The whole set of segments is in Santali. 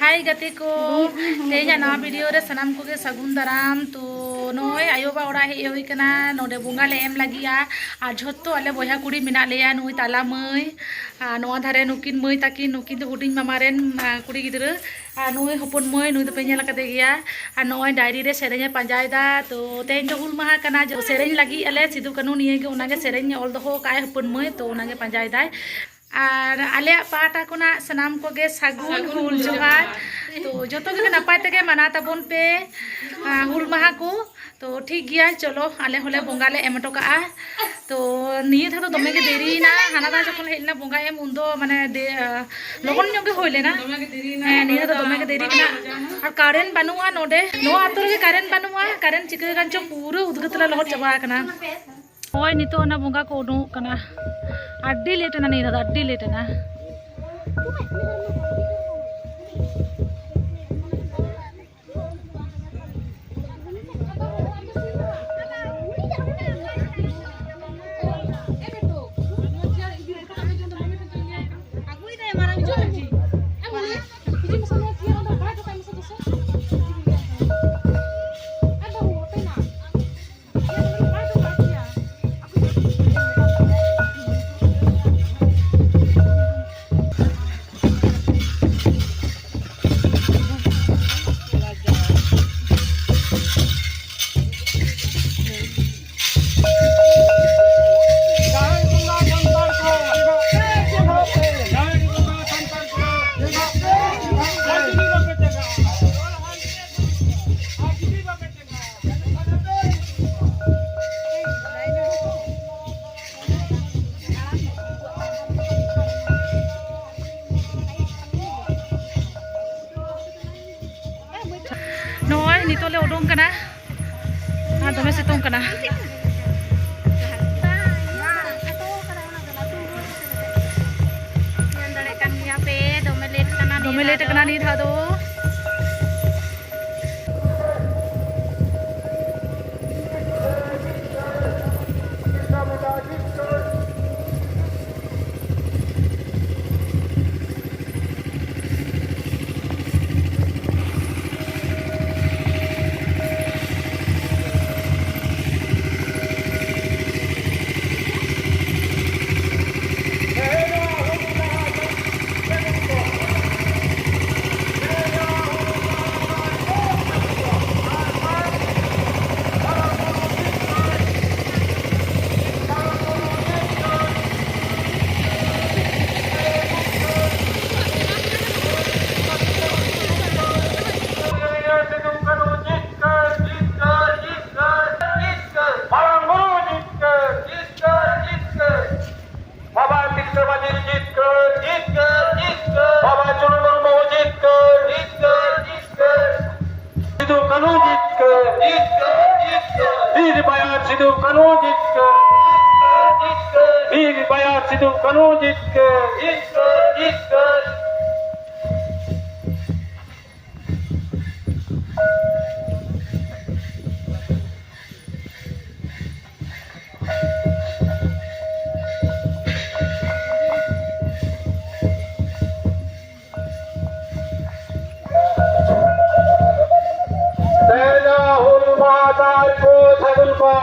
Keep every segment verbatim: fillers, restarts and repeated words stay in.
ᱦᱟᱭ ᱜᱟᱛᱮ ᱠᱚ, ᱛᱮᱦᱮᱧᱟᱜ ᱱᱟᱣᱟ ᱵᱷᱤᱰᱤᱭᱳ ᱨᱮ ᱥᱟᱱᱟᱢ ᱠᱚᱜᱮ ᱥᱟᱹᱜᱩᱱ ᱫᱟᱨᱟᱢ᱾ ᱛᱚ ᱱᱚᱜᱼᱚᱭ ᱟᱭᱳ ᱵᱟᱵᱟ ᱚᱲᱟᱜ ᱦᱮᱡ ᱦᱩᱭ ᱠᱟᱱᱟ, ᱱᱚᱰᱮ ᱵᱚᱸᱜᱟ ᱞᱮ ᱮᱢ ᱞᱟᱹᱜᱤᱫᱼᱟ᱾ ᱟᱨ ᱡᱷᱚᱛᱚ ᱟᱞᱮ ᱵᱚᱭᱦᱟ ᱠᱩᱲᱤ ᱢᱮᱱᱟᱜ ᱞᱮᱭᱟ, ᱱᱩᱭ ᱛᱟᱞᱟ ᱢᱟᱹᱭ, ᱟᱨ ᱱᱚᱣᱟ ᱫᱷᱟᱨᱮ ᱱᱩᱠᱤᱱ ᱢᱟᱹᱭ ᱛᱟᱹᱠᱤᱱ, ᱱᱩᱠᱤᱱ ᱫᱚ ᱦᱩᱰᱤᱧ ᱢᱟᱢᱟ ᱨᱮᱱ, ᱟᱨ ᱠᱩᱲᱤ ᱜᱤᱫᱽᱨᱟᱹ, ᱟᱨ ᱱᱩᱭ ᱦᱚᱯᱚᱱ ᱢᱟᱹᱭ, ᱱᱩᱭ ᱫᱚᱯᱮ ᱧᱮᱞ ᱟᱠᱟᱫᱮ ᱜᱮᱭᱟ᱾ ᱟᱨ ᱱᱚᱜᱼᱚᱭ ᱰᱟᱭᱨᱤ ᱨᱮ ᱥᱮᱨᱮᱧᱮ ᱯᱟᱸᱡᱟᱭᱮᱫᱟ᱾ ᱛᱚ ᱛᱮᱦᱮᱧ ᱫᱚ ᱦᱩᱞ ᱢᱟᱦᱟ ᱠᱟᱱᱟ, ᱡᱮ ᱥᱮᱨᱮᱧ ᱞᱟᱹᱜᱤᱫ ᱟᱞᱮ ᱥᱤᱫᱩ ᱠᱟᱹᱱᱦᱩ ᱱᱤᱭᱮ ᱜᱮ, ᱚᱱᱟᱜᱮ ᱥᱮᱨᱮᱧ ᱚᱞ ᱫᱚᱦᱚ ᱠᱟᱜᱼᱟᱭ ᱦᱚᱯᱚᱱ ᱢᱟᱹᱭ, ᱛᱚ ᱚᱱᱟᱜᱮ ᱯᱟᱸᱡᱟᱭᱮᱫᱟᱭ᱾ ᱟᱨ ᱟᱞᱮᱭᱟᱜ ᱯᱟᱦᱴᱟ ᱠᱷᱚᱱᱟᱜ ᱥᱟᱱᱟᱢ ᱠᱚᱜᱮ ᱥᱟᱹᱜᱩᱱ ᱦᱩᱞ ᱡᱚᱦᱟᱨ᱾ ᱛᱚ ᱡᱚᱛᱚ ᱜᱮ ᱱᱟᱯᱟᱭ ᱛᱮᱜᱮ ᱢᱟᱱᱟᱣ ᱛᱟᱵᱚᱱ ᱯᱮ, ᱟᱨ ᱦᱩᱞ ᱢᱟᱦᱟ ᱠᱚ᱾ ᱛᱚ ᱴᱷᱤᱠ ᱜᱮᱭᱟ, ᱪᱚᱞᱚ ᱟᱞᱮ ᱦᱚᱸᱞᱮ ᱵᱚᱸᱜᱟ ᱞᱮ ᱮᱢ ᱦᱚᱴᱚ ᱠᱟᱜᱼᱟ᱾ ᱛᱚ ᱱᱤᱭᱟᱹ ᱫᱷᱟᱣ ᱫᱚ ᱫᱚᱢᱮ ᱜᱮ ᱫᱮᱨᱤᱭᱮᱱᱟ᱾ ᱦᱟᱱᱟ ᱫᱷᱟᱣ ᱡᱚᱠᱷᱚᱱ ᱦᱮᱡ ᱞᱮᱱᱟ ᱵᱚᱸᱜᱟ ᱮᱢ, ᱩᱱᱫᱚ ᱢᱟᱱᱮ ᱫᱮ-, ᱞᱚᱜᱚᱱ ᱧᱚᱜ ᱜᱮ ᱦᱩᱭ ᱞᱮᱱᱟ᱾ ᱦᱮᱸ, ᱱᱤᱭᱟᱹ ᱫᱷᱟᱣ ᱫᱚ ᱫᱚᱢᱮ ᱜᱮ ᱫᱮᱨᱤ ᱠᱟᱱᱟ᱾ ᱟᱨ ᱠᱟᱨᱮᱱᱴ ᱵᱟᱹᱱᱩᱜᱼᱟ ᱱᱚᱰᱮ, ᱱᱚᱣᱟ ᱟᱛᱳ ᱨᱮᱜᱮ ᱠᱟᱨᱮᱱᱴ ᱵᱟᱹᱱᱩᱜᱼᱟ᱾ ᱠᱟᱨᱮᱱᱴ ᱪᱤᱠᱟᱹ ᱠᱟᱱ ᱪᱚ, ᱯᱩᱨᱟᱹ ᱩᱫᱽᱜᱟᱹᱨ ᱛᱮᱞᱮ ᱞᱚᱦᱚᱫ ᱪᱟᱵᱟ ᱟᱠᱟᱱᱟ᱾ ᱱᱚᱜᱼᱚᱭ ᱱᱤᱛᱚᱜ ᱚᱱᱟ ᱵᱚᱸᱜᱟ ᱠᱚ ᱩᱰᱩᱝᱚᱜ ᱠᱟᱱᱟ᱾ ᱟᱹᱰᱤ ᱞᱮᱴ ᱮᱱᱟ ᱱᱤᱭᱟᱹ ᱫᱷᱟᱣ ᱫᱚ, ᱟᱹᱰᱤ ᱞᱮᱴ ᱮᱱᱟ᱾ ᱱᱚᱜᱼᱚᱭ ᱱᱤᱛᱚᱜ ᱞᱮ ᱩᱰᱩᱝ ᱠᱟᱱᱟ ᱟᱨ ᱫᱚᱢᱮ ᱥᱤᱛᱩᱝ ᱠᱟᱱᱟ᱾ ᱧᱮᱞ ᱫᱟᱲᱮᱭᱟᱜ ᱠᱟᱱ ᱜᱮᱭᱟ ᱯᱮ, ᱫᱚᱢᱮ ᱞᱮᱴ ᱠᱟᱱᱟ ᱱᱤᱭᱟᱹ ᱫᱚᱢᱮ ᱞᱮᱴ ᱫᱷᱟᱣ ᱠᱟᱱᱟ ᱫᱚ᱾ ᱱᱤᱭᱟᱹ ᱫᱷᱟᱣ ᱫᱚ᱾ ᱠᱟᱹᱱᱦᱩ ᱡᱤᱛᱠᱟᱹᱨ᱾ ᱵᱤᱨ ᱵᱟᱭᱟᱨ ᱥᱤᱫᱩ ᱠᱟᱹᱱᱦᱩ ᱡᱤᱛᱠᱟᱹᱨ᱾ ᱡᱤᱛᱠᱟᱹᱨ, ᱡᱤᱛᱠᱟᱹᱨ᱾ ᱛᱮᱦᱮᱧᱟᱜ ᱦᱩᱞ ᱢᱟᱦᱟ ᱛᱟᱨ ᱠᱚ ᱥᱟᱹᱜᱩᱱ ᱠᱚ᱾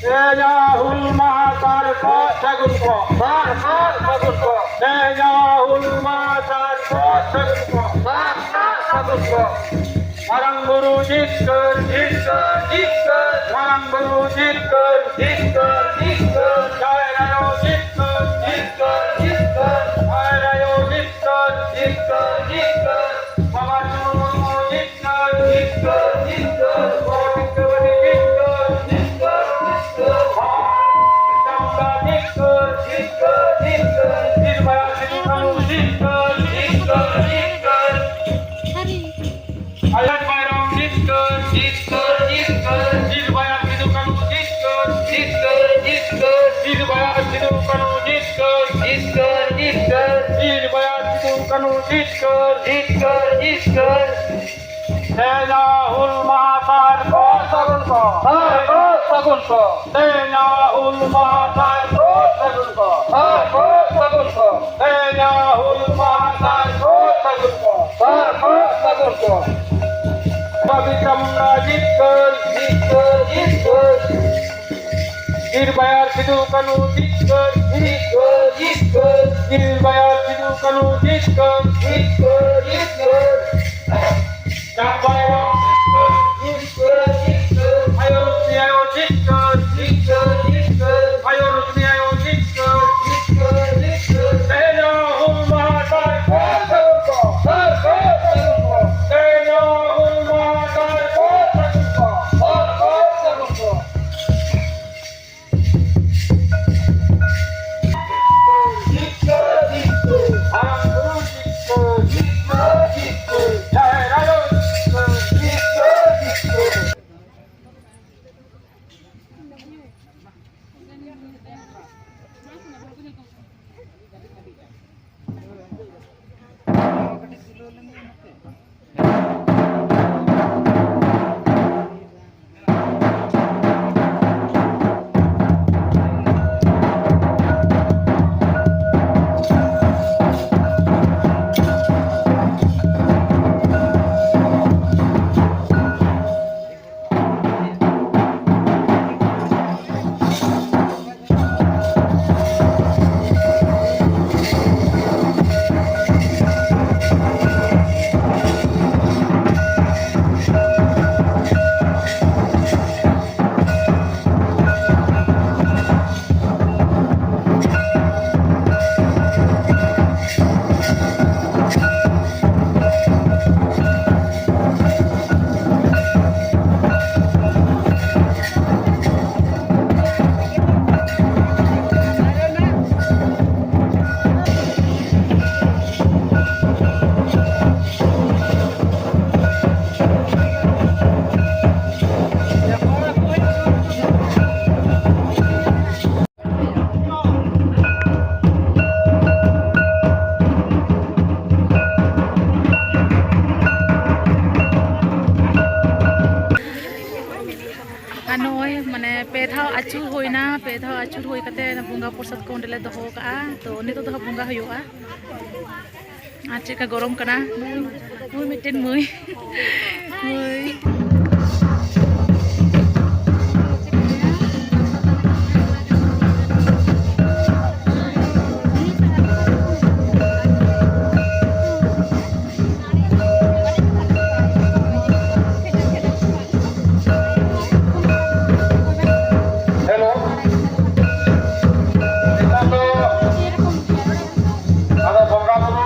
ᱛᱮᱦᱮᱧᱟᱜ ᱦᱩᱞ ᱢᱟᱦᱟ ᱥᱟᱨ ᱠᱚ ᱥᱟᱹᱜᱩᱱ ᱠᱚ᱾ ᱥᱟᱨ ᱠᱚ ᱥᱟᱹᱜᱩᱱ ᱠᱚ᱾ ᱛᱮᱦᱮᱧᱟᱜ ᱦᱩᱞ ᱢᱟᱦᱟ ᱥᱟᱨ ᱠᱚ ᱥᱟᱹᱜᱩᱱ ᱠᱚ᱾ ᱥᱟᱨ ᱠᱚ ᱥᱟᱹᱜᱩᱱ ᱠᱚ᱾ ᱢᱟᱨᱟᱝ ᱵᱩᱨᱩ ᱡᱤᱛᱠᱟᱹᱨ, ᱡᱤᱛᱠᱟᱹᱨ, ᱡᱤᱛᱠᱟᱹᱨ᱾ ᱢᱟᱨᱟᱝ ᱵᱩᱨᱩ ᱡᱤᱛᱠᱟᱹᱨ, ᱡᱤᱛᱠᱟᱹᱨ, ᱡᱤᱛᱠᱟᱹᱨ᱾ ᱡᱟᱦᱮᱨ ᱟᱭᱳ ᱡᱤᱛᱠᱟᱹᱨ, ᱡᱤᱛᱠᱟᱹᱨ, ᱡᱤᱛᱠᱟᱹᱨ᱾ ᱡᱟᱦᱮᱨ ᱟᱭᱳ ᱡᱤᱛᱠᱟᱹᱨ, ᱡᱤᱛᱠᱟᱹᱨ, ᱡᱤᱛᱠᱟᱹᱨ᱾ ᱵᱟᱵᱟ ᱥᱤᱫᱩ ᱢᱩᱨᱢᱩ ᱡᱤᱛᱠᱟᱹᱨ, ᱡᱤᱛᱠᱟᱹᱨ, ᱡᱤᱛᱠᱟᱹᱨ᱾ ᱵᱟᱵᱟ ᱛᱤᱞᱠᱟᱹ ᱢᱟᱹᱡᱷᱤ ᱡᱤᱛᱠᱟᱹᱨ, ᱡᱤᱛᱠᱟᱹᱨ, ᱡᱤᱛᱠᱟᱹᱨ᱾ ᱵᱟᱵᱟ ᱵᱤᱨᱥᱟ ᱢᱩᱱᱰᱟ ᱡᱤᱛᱠᱟᱹᱨ, ᱡᱤᱛᱠᱟᱹᱨ, ᱡᱤᱛᱠᱟᱹᱨ᱾ ᱵᱤᱨ ᱵᱟᱭᱟᱨ ᱥᱤᱫᱩ ᱠᱟᱹᱱᱦᱩ ᱡᱤᱛᱠᱟᱹᱨ, ᱡᱤᱛᱠᱟᱹᱨ, ᱡᱤᱛᱠᱟᱹᱨ᱾ ᱟᱡᱟᱫ ᱵᱟᱭᱨᱟᱢ ᱡᱤᱛᱠᱟᱹᱨ, ᱡᱤᱛᱠᱟᱹᱨ, ᱡᱤᱛᱠᱟᱹᱨ᱾ ᱵᱤᱨ ᱵᱟᱭᱟᱨ ᱥᱤᱫᱩ ᱠᱟᱹᱱᱦᱩ ᱡᱤᱛᱠᱟᱹᱨ, ᱡᱤᱛᱠᱟᱹᱨ, ᱡᱤᱛᱠᱟᱹᱨ᱾ ᱵᱤᱨ ᱵᱟᱭᱟᱨ ᱥᱤᱫᱩ ᱠᱟᱹᱱᱦᱩ ᱡᱤᱛᱠᱟᱹᱨ, ᱡᱤᱛᱠᱟᱹᱨ, ᱡᱤᱛᱠᱟᱹᱨ᱾ ᱵᱤᱨ ᱵᱟᱭᱟᱨ ᱥᱤᱫᱩ ᱠᱟᱹᱱᱦᱩ ᱡᱤᱛᱠᱟᱹᱨ, ᱡᱤᱛᱠᱟᱹᱨ, ᱡᱤᱛᱠᱟᱹᱨ᱾ ᱛᱮᱦᱮᱧᱟᱜ ᱦᱩᱞ ᱢᱟᱦᱟ ᱥᱟᱨ ᱠᱚ ᱥᱟᱹᱜᱩᱱ ᱠᱚ᱾ ᱥᱟᱨ ᱠᱚ ᱥᱟᱹᱜᱩᱱ ᱠᱚ᱾ ᱛᱮᱦᱮᱧᱟᱜ ᱦᱩᱞ ᱢᱟᱦᱟ ᱥᱟᱨ ᱠᱚ ᱥᱟᱹᱜᱩᱱ ᱠᱚ᱾ ᱥᱟᱨ ᱠᱚ ᱥᱟᱹᱜᱩᱱ ᱠᱚ᱾ ᱛᱮᱦᱮᱧᱟᱜ ᱦᱩᱞ ᱢᱟᱦᱟ ᱥᱟᱨ ᱠᱚ ᱥᱟᱹᱜᱩᱱ ᱠᱚ᱾ ᱥᱟᱨ ᱠᱚ ᱥᱟᱹᱜᱩᱱ ᱠᱚ᱾ ᱵᱟᱵᱟ ᱵᱤᱨᱥᱟ ᱢᱩᱱᱰᱟ ᱡᱤᱛᱠᱟᱹᱨ, ᱡᱤᱛᱠᱟᱹᱨ, ᱡᱤᱛᱠᱟᱹᱨ᱾ ᱵᱤᱨ ᱵᱟᱭᱟᱨ ᱥᱤᱫᱩ ᱠᱟᱹᱱᱦᱩ ᱡᱤᱛᱠᱟᱹᱨ, ᱡᱤᱛᱠᱟᱹᱨ, ᱡᱤᱛᱠᱟᱹᱨ᱾ ᱵᱤᱨ ᱵᱟᱭᱟᱨ ᱥᱤᱫᱩ ᱠᱟᱹᱱᱦᱩ ᱡᱤᱛᱠᱟᱹᱨ, ᱡᱤᱛᱠᱟᱹᱨ, ᱡᱤᱛᱠᱟᱹᱨ᱾ ᱪᱟᱸᱫ ᱵᱟᱭᱨᱟᱢ ᱡᱤᱛᱠᱟᱹᱨ, ᱡᱤᱛᱠᱟᱹᱨ, ᱡᱤᱛᱠᱟᱹᱨ᱾ ᱟᱭᱳ ᱨᱩᱥᱱᱤ ᱟᱭᱳ ᱡᱤᱛᱠᱟᱹᱨ, ᱡᱤᱛᱠᱟᱹᱨ, ᱡᱤᱛᱠᱟᱹᱨ᱾ ᱟᱭᱳ ᱨᱩᱥᱱᱤ ᱟᱭᱳ ᱡᱤᱛᱠᱟᱹᱨ, ᱡᱤᱛᱠᱟᱹᱨ, ᱡᱤᱛᱠᱟᱹᱨ᱾ ᱛᱮᱦᱮᱧᱟᱜ ᱦᱩᱞ ᱢᱟᱦᱟ ᱥᱟᱨ ᱠᱚ ᱥᱟᱹᱜᱩᱱ ᱠᱚ᱾ ᱥᱟᱨ ᱠᱚ ᱥᱟᱹᱜᱩᱱ ᱠᱚ᱾ ᱛᱮᱦᱮᱧᱟᱜ ᱦᱩᱞ ᱢᱟᱦᱟ ᱥᱟᱨ ᱠᱚ ᱥᱟᱹᱜᱩᱱ ᱠᱚ᱾ ᱥᱟᱨ ᱠᱚ ᱥᱟᱹᱜᱩᱱ ᱠᱚ᱾ ᱯᱮ ᱫᱷᱟᱣ ᱟᱹᱪᱩᱨ ᱦᱩᱭᱱᱟ᱾ ᱯᱮ ᱫᱷᱟᱣ ᱟᱹᱪᱩᱨ ᱦᱩᱭ ᱠᱟᱛᱮ ᱵᱚᱸᱜᱟ ᱯᱨᱚᱥᱟᱫ ᱠᱚ ᱚᱸᱰᱮ ᱞᱮ ᱫᱚᱦᱚ ᱠᱟᱜᱼᱟ᱾ ᱛᱚ ᱱᱤᱛᱚᱜ ᱫᱚ ᱦᱟᱸᱜ ᱵᱚᱸᱜᱟ ᱦᱩᱭᱩᱜᱼᱟ᱾ ᱟᱨ ᱪᱮᱫ ᱞᱮᱠᱟ ᱜᱚᱨᱚᱢ ᱠᱟᱱᱟ, ᱱᱩᱭ ᱢᱤᱫᱴᱮᱱ ᱢᱟᱹᱭ, ᱢᱟᱹᱭ᱾ ᱦᱮᱞᱳ, ᱱᱤᱛᱚᱜ ᱫᱚ ᱟᱫᱚ ᱵᱚᱸᱜᱟ ᱵᱩᱨᱩ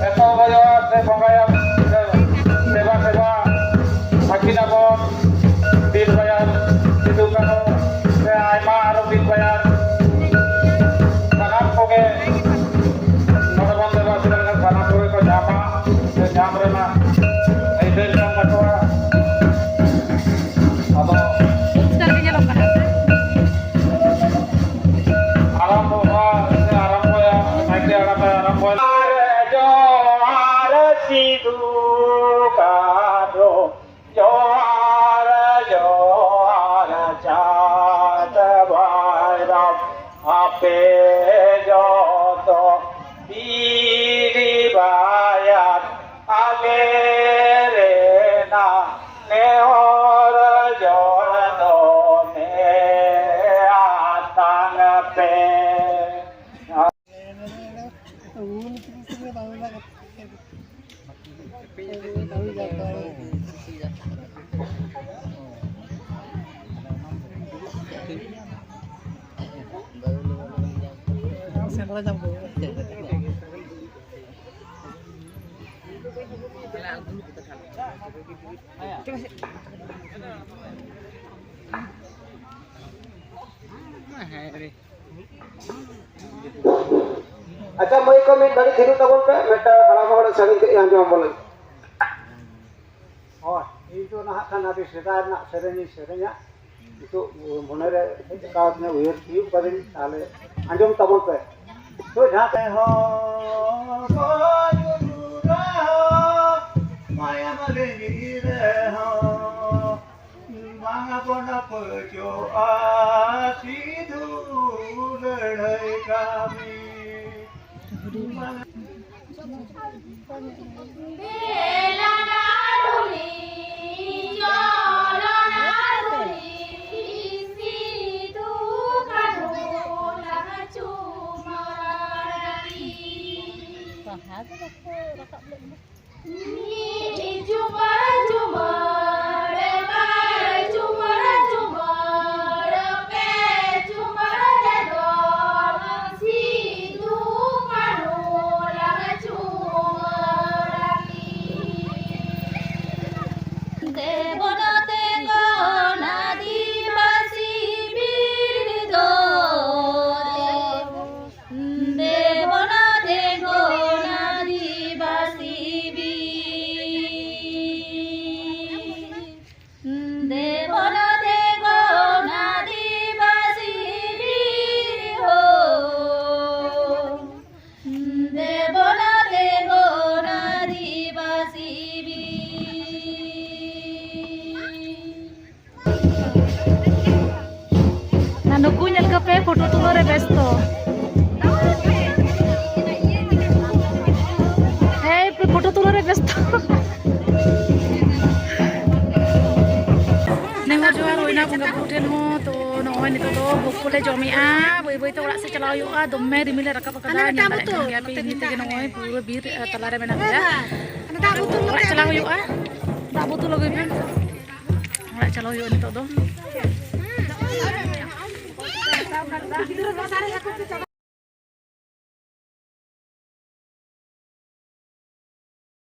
ᱮᱛᱚᱦᱚᱵ ᱦᱩᱭᱩᱜᱼᱟ, ᱥᱮ ᱵᱚᱸᱜᱟᱭᱟ, ᱥᱮ ᱥᱮᱵᱟ ᱥᱮᱵᱟ ᱟᱹᱠᱤᱱ ᱟᱵᱚᱱ ᱵᱤᱨ ᱵᱟᱭᱟᱨ ᱥᱤᱫᱩ ᱠᱟᱹᱱᱦᱩ ᱥᱮ ᱟᱭᱢᱟ ᱟᱨᱚ ᱵᱤᱨ ᱵᱟᱭᱟᱨ ᱥᱟᱱᱟᱢ ᱠᱚᱜᱮ ᱱᱚᱰᱮ ᱵᱚᱱ ᱫᱮᱵᱟ ᱥᱮᱵᱟ ᱞᱮᱠᱷᱟᱱ ᱥᱟᱱᱟᱢ ᱠᱚᱜᱮ ᱠᱚ ᱧᱟᱢᱟ ᱥᱮ ᱧᱟᱢ ᱨᱮᱱᱟᱜ ᱟᱹᱭᱫᱟᱹᱨ ᱠᱟᱱ ᱛᱟᱠᱚᱣᱟ᱾ ᱟᱫᱚ ᱯᱚᱨᱤᱥᱠᱟᱨ ᱜᱮ ᱧᱮᱞᱚᱜ ᱠᱟᱱᱟ ᱥᱮ? ᱟᱨᱟᱢᱵᱚᱜᱼᱟ, ᱥᱮ ᱟᱨᱟᱢᱵᱚᱭᱟ, ᱱᱟᱭᱠᱮ ᱦᱟᱲᱟᱢᱮ ᱟᱨᱟᱢᱵᱚᱭᱟ᱾ ᱡᱚᱦᱟᱨ ᱥᱤᱫᱩ ᱠᱟᱹᱱᱦᱩ, ᱡᱚᱦᱟᱨ, ᱡᱚᱦᱟᱨ ᱪᱟᱸᱫ ᱵᱷᱟᱭᱨᱚᱵ, ᱟᱯᱮ ᱡᱚᱛᱚ ᱵᱤᱨ ᱵᱟᱭᱟᱨ ᱟᱞᱮ ᱨᱮᱱᱟᱜ ᱱᱮᱦᱚᱨ ᱡᱚᱲ ᱫᱚ ᱱᱮ ᱟᱛᱟᱝ ᱯᱮ᱾ ᱥᱮᱸᱫᱽᱨᱟ ᱧᱟᱢ ᱠᱚ᱾ ᱟᱪᱪᱷᱟ, ᱢᱟᱹᱭ ᱠᱚ ᱢᱤᱫ ᱜᱷᱟᱹᱲᱤᱡ ᱛᱷᱤᱨᱚᱜ ᱛᱟᱵᱚᱱ ᱯᱮ, ᱢᱤᱫᱴᱟᱝ ᱦᱟᱲᱟᱢ ᱦᱚᱲ ᱥᱮᱨᱮᱧ ᱠᱟᱹᱡ ᱟᱸᱡᱚᱢ ᱟᱵᱚᱱ ᱞᱮ᱾ ᱦᱳᱭ, ᱤᱧ ᱫᱚ ᱱᱟᱦᱟᱜ ᱠᱷᱟᱱ ᱟᱹᱰᱤ ᱥᱮᱫᱟᱭ ᱨᱮᱱᱟᱜ ᱥᱮᱨᱮᱧ ᱤᱧ ᱥᱮᱨᱮᱧᱟ᱾ ᱱᱤᱛᱚᱜ ᱢᱚᱱᱮᱨᱮ ᱦᱮᱡ ᱟᱠᱟᱣᱫᱤᱧᱟ, ᱩᱭᱦᱟᱹᱨ ᱛᱤᱭᱳᱜ ᱠᱟᱫᱟᱹᱧ, ᱛᱟᱦᱞᱮ ᱟᱸᱡᱚᱢ ᱛᱟᱵᱚᱱ ᱯᱮ᱾ ᱛᱚ ᱡᱟᱦᱟᱸ ᱛᱮᱦᱚᱸ ᱠᱚ ᱧᱩᱨᱩ ᱨᱮᱦᱚᱸ, ᱢᱟᱭᱟᱢ ᱞᱤᱸᱜᱤ ᱨᱮᱦᱚᱸ, ᱵᱟᱝ ᱵᱚᱱ ᱯᱟᱹᱪᱚᱜᱼᱟ ᱥᱤᱫᱷᱩ ᱞᱟᱹᱲᱦᱟᱹᱭ ᱠᱟᱹᱢᱤ᱾ ᱵᱮᱞᱟ ᱰᱟᱰᱩᱞᱤ, ᱪᱚᱞᱚ ᱰᱟᱰᱩᱞᱤ, ᱥᱤᱫᱷᱩ ᱠᱟᱹᱱᱦᱩ ᱞᱟᱝ ᱪᱩᱢᱟᱹᱲᱟ᱾ ᱵᱟᱦᱟ ᱫᱚ ᱵᱟᱠᱚ ᱨᱟᱠᱟᱵ ᱞᱮᱫ ᱢᱟ᱾ ᱢᱤᱫ ᱪᱩᱢᱟᱹᱲ ᱪᱩᱢᱟᱹᱲ, ᱵᱟᱨ ᱪᱩᱢᱟᱹᱲ ᱪᱩᱢᱟᱹᱲ, ᱯᱮ ᱪᱩᱢᱟᱹᱲ ᱛᱮᱫᱚ ᱥᱤᱫᱷᱩ ᱠᱟᱹᱱᱦᱩ ᱞᱟᱝ ᱪᱩᱢᱟᱹᱲᱟ ᱠᱤᱱ᱾ ᱫᱮᱵᱚᱱ ᱛᱮᱸᱜᱚᱱ ᱟᱹᱫᱤᱵᱟᱹᱥᱤ ᱵᱤᱨ ᱫᱚ᱾ ᱫᱮᱵᱚᱱ ᱛᱮᱸᱜᱚᱱ ᱟᱹᱫᱤᱵᱟᱹᱥᱤ ᱵᱤᱨ᱾ ᱫᱮᱵᱚᱱ ᱛᱮᱸᱜᱚᱱ ᱟᱹᱫᱤᱵᱟᱹᱥᱤ ᱵᱤᱨ ᱦᱳ᱾ ᱫᱮᱵᱚᱱ ᱛᱮᱸᱜᱚᱱ ᱟᱹᱫᱤᱵᱟᱹᱥᱤ ᱵᱤᱨ᱾ ᱱᱟ ᱱᱩᱠᱩ ᱧᱮᱞ ᱠᱚᱯᱮ, ᱯᱷᱳᱴᱳ ᱛᱩᱞᱟᱹᱣ ᱨᱮ ᱵᱮᱥᱛᱚ᱾ ᱦᱮᱸ, ᱯᱷᱳᱴᱳ ᱛᱩᱞᱟᱹᱣ ᱨᱮ ᱵᱮᱥᱛᱚ᱾ ᱱᱮᱦᱚᱨ ᱡᱚᱦᱟᱨ ᱦᱩᱭᱱᱟ ᱵᱚᱸᱜᱟ ᱵᱩᱨᱩ ᱴᱷᱮᱱ ᱦᱚᱸ᱾ ᱛᱚ ᱱᱚᱜᱼᱚᱭ ᱱᱤᱛᱚᱜ ᱫᱚ ᱵᱷᱳᱜᱽ ᱠᱚᱞᱮ ᱡᱚᱢᱮᱜᱼᱟ, ᱵᱟᱹᱭ ᱵᱟᱹᱭ ᱛᱮ ᱚᱲᱟᱜ ᱥᱮᱫ ᱪᱟᱞᱟᱣ ᱦᱩᱭᱩᱜᱼᱟ᱾ ᱫᱚᱢᱮ ᱨᱤᱢᱤᱞ ᱮ ᱨᱟᱠᱟᱵ ᱟᱠᱟᱫᱟ, ᱧᱮᱞ ᱫᱟᱲᱮᱭᱟᱜ ᱠᱟᱱ ᱜᱮᱭᱟ ᱯᱮ, ᱤᱱᱟᱹ ᱛᱮᱜᱮ ᱱᱚᱜᱼᱚᱭ ᱯᱩᱨᱟᱹ ᱵᱤᱨ ᱛᱟᱞᱟᱨᱮ ᱢᱮᱱᱟᱜ ᱞᱮᱭᱟ᱾ ᱚᱲᱟᱜ ᱪᱟᱞᱟᱣ ᱦᱩᱭᱩᱜᱼᱟ᱾ ᱫᱟᱜ ᱵᱳᱛᱚᱞ ᱟᱹᱜᱩᱭ ᱯᱮ᱾ ᱚᱲᱟᱜ ᱪᱟᱞᱟᱣ ᱦᱩᱭᱩᱜᱼᱟ ᱱᱤᱛᱚᱜ ᱫᱚ᱾